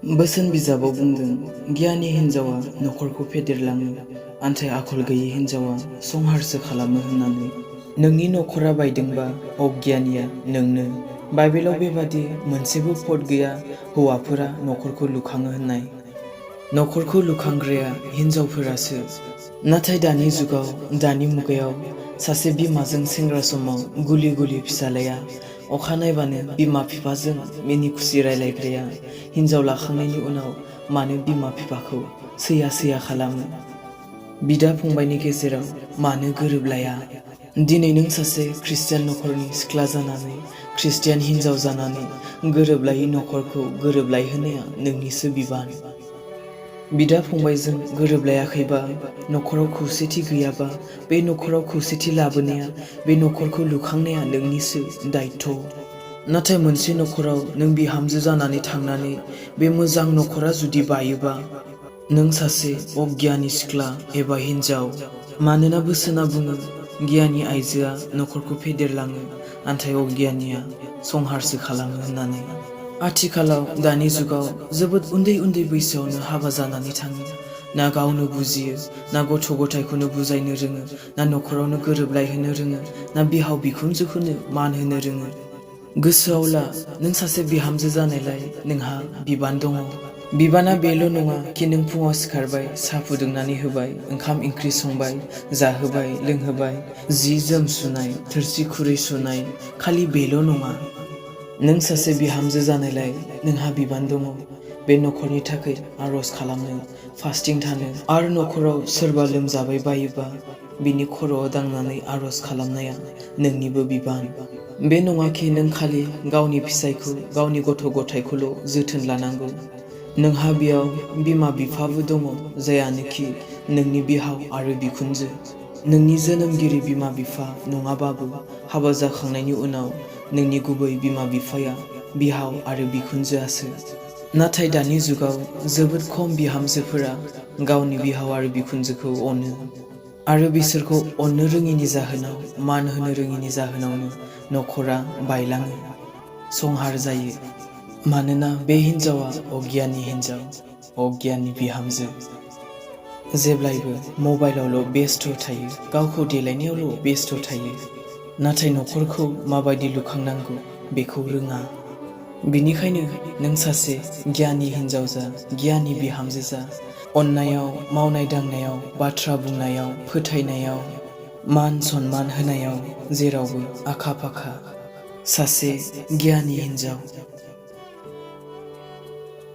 बोसोन बिजाबाव बुंदों गियानि हिन्जावा नखरखौ फेदेरलाङो आन्थाय आखल गैयै हिन्जावा संहारसो खालामो होननानै। नोंनि नखरा बायदोंबा अगियानिया नोंनो। बाइबेलाव बेबादि मोनसेबो पद गैया हौवाफोरा नखरखौ लुखाङो होननाय। नखरखौ लुखांग्राया हिन्जावफोरासो। नाथाय दानि जुगाव दानि मुगायाव सासे बिमाजों सेंग्रा समाव गुलि गुलि फिसालाया अखा नायबानो बिमा बिफाजों मिनि खुसि रायलायग्राया हिन्जाव लाखांनायनि उनाव मानो बिमा बिफाखौ सैया सैया खालामो? बिदा फंबायनि गेजेराव मानो गोरोबलाया? दिनै नों सासे ख्रिस्टियान नखरनि सिख्ला जानानै ख्रिस्टियान हिन्जाव जानानै गोरोबलायै नखरखौ गोरोबलायहोनाया नोंनिसो बिबान। बिदा फंबायजों गोरोबलायाखैबा नखराव खौसेथि गैयाबा बे नखराव खौसेथि लाबोनाया बे नखरखौ लुखांनाया नोंनिसो दायथ'। नाथाय मोनसे नखराव नों बिहामजो जानानै थांनानै बे मोजां नखरा जुदि बायोबा नों सासे अगियानि सिख्ला एबा हिन्जाव। मानोना बोसोना बुङो गियानि आइजोआ नखरखौ फेदेरलाङो नाथाय अगियानिया संहारसो खालामो होननानै। आथिखालाव दानि जुगाव जोबोद उन्दै उन्दै बैसोआवनो हाबा जानानै थाङो। ना गावनो बुजियो, ना गथ' गथायखौनो बुजायनो रोङो, ना नखरावनो गोरोबलायहोनो रोङो, ना बिहाव बिखुनजोखौनो मान होनो रोङो। गोसोआव ला नों सासे बिहामजो जानायलाय नोंहा बिबान दङ। बिबाना बेल' नङा कि नों फुङाव सिखारबाय, साहा फुदुंनानै होबाय, ओंखाम ओंख्रि संबाय, जाहोबाय लोंहोबाय, जि जोम सुनाय, थोरसि खुरै सुनाय, खालि बेल' नङा। नों सासे बिहामजो जानायलाय नोंहा बिबान दङ बे नखरनि थाखाय आरज खालामनो, फास्टिं थानो आरो नखराव सोरबा लोमजाबाय बायोबा बिनि खर'आव दांनानै आरज खालामनाया नोंनिबो बिबान। बे नङाखि नों खालि गावनि फिसायखौ गावनि गथ' गथायखौल' जोथोन लानांगौ। नोंहा बेयाव बिमा बिफाबो दङ जायानोखि नोंनि बिहाव आरो बिखुनजो। नोंनि जोनोमगिरि बिमा बिफा नङाबाबो हाबा जाखांनायनि उनाव नोंनि गुबै बिमा बिफाया बिहाव आरो बिखुनजोआसो। नाथाय दानि जुगाव जोबोद खम बिहामजोफोरा गावनि बिहाव आरो बिखुनजोखौ अनो। आरो बिसोरखौ अननो रोङिनि जाहोनाव, मान होनो रोङिनि जाहोनावनो नखरा बायलाङो, संहार जायो। मानोना बे हिन्जावा अगियानि हिन्जाव, अगियानि बिहामजो। जेब्लायबो मबाइलावल' बेस्थ' थायो, गावखौ देलायनायावल' बेस्थ' थायो। नाथाय नखरखौ माबायदि लुखांनांगौ बेखौ रोङा। बिनिखायनो नों सासे गियानि हिन्जाव जा, गियानि बिहामजो जा। अननायाव, मावनाय दांनायाव, बाथ्रा बुंनायाव, फोथायनायाव, मान सनमान होनायाव जेरावबो आखा फाखा सासे गियानि हिन्जाव।